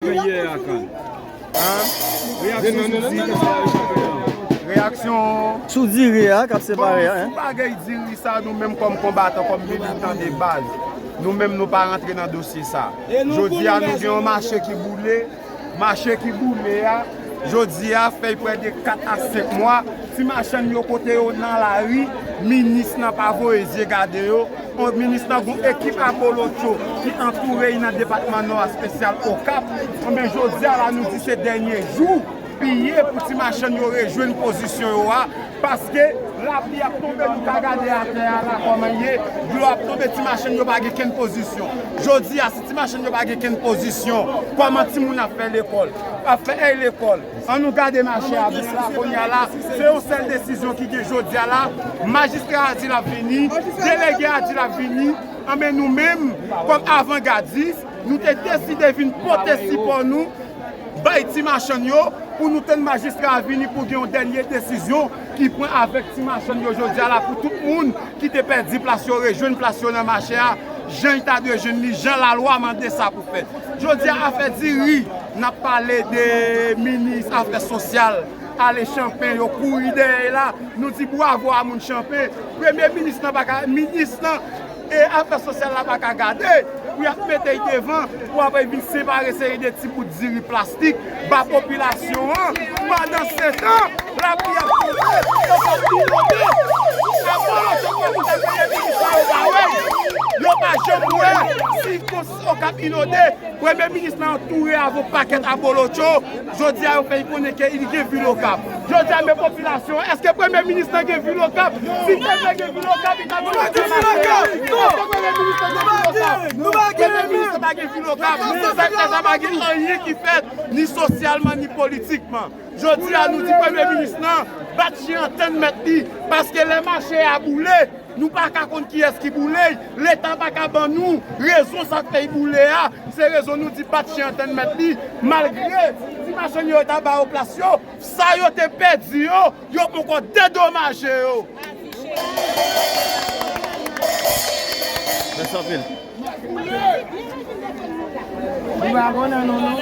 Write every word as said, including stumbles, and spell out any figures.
Yè a, Kann. Reyaksyon sou diri sa yo k ap fè an. Reyaksyon. Sou diri a k ap separe a, sou bagay diri sa, nou menm kòm konbatan, kòm militan de baz, nou menm nou pa rantre nan dosye sa. Jodi a nou gen yon mache ki boule. Mache ki boule a, jodi a fè prè de kat a senk mwa, ti machann yo kote yo nan lari, minis nan pa voye zye gade yo. Bon, minis nan gon ekip abolotcho ki antoure y nan depatman Nò a, espesyal Okap. Enben, jodi a la, nou di se dènye jou li ye pou ti machann yo rejwenn pozisyon yo a, paske lapli ap tonbe, nou ka gade atè a la kòman l ye, dlo ap tonbe, ti machann yo pa gen kenn pozisyon. Jodi a, si ti machann yo pa gen kenn pozisyon, kòman timoun ap fè lekòl? Ap fè èy lekòl. An nou gade mache a byen la, kounye a la, se yon sèl desizyon ki gen jodi a la. Majistra a di l ap vini, delege a di l ap vini. Anben, nou menm, kòm avangadis, nou te deside vin pote sipò nou bay ti machann yo, pou nou tann majistra a vini pou gen yon dènye desizyon ki pran avèk ti machann yo jodi a la, pou tout moun ki te pèdi plas yo rejwenn plas yo nan mache a, jan y ta dwe jwenn li, jan lalwa mande sa pou fèt. Jodi a, afè diri, n ap pale de minis afè sosyal, ale Chanpen, yo kouri dèyè l la, nou di bwavo a moun Chanpen. Premye minis nan pa ka, minis nan e afè sosyal la pa ka gade pou y ap mete y devan, pou apre vin separe seri de ti bout diri plastik ba popilasyon an. Pandansetan, lapli ap tonbe, Okap inonde. Abolotcho k ap moute premye minis la, yo pa wè l. Yo pa janm wè si Okap inonde. Premye minis la antoure avèk yon pakèt abolotcho. Jodi a, yo fè l konnen ke li gen vil Okap. Jodi a, men popilasyon an, èske premye minis la gen vil Okap? Si l te vle gen vil Okap, li ta vle gen vil Okap. Èske premye minis la gen vil Okap? Premye minis la pa gen vil Okap. Sa k fè sa pa gen anyen ki fèt, ni sosyalman, ni politikman. Jodi a, nou di premye minis lan bat chen an tann mèt li, paske lè mache a boule, nou pa ka konn kiyès ki boule y, Leta pa ka ban nou rezon sa k fè y boule a. Se rezon nou di bat chen an tann mèt li, malgre ti machann yo ta ba yo plas yo, sa yo te pèdi yo, yo poko dedomaje yo. Mèsi anpil. Nou pa konnen nou, non.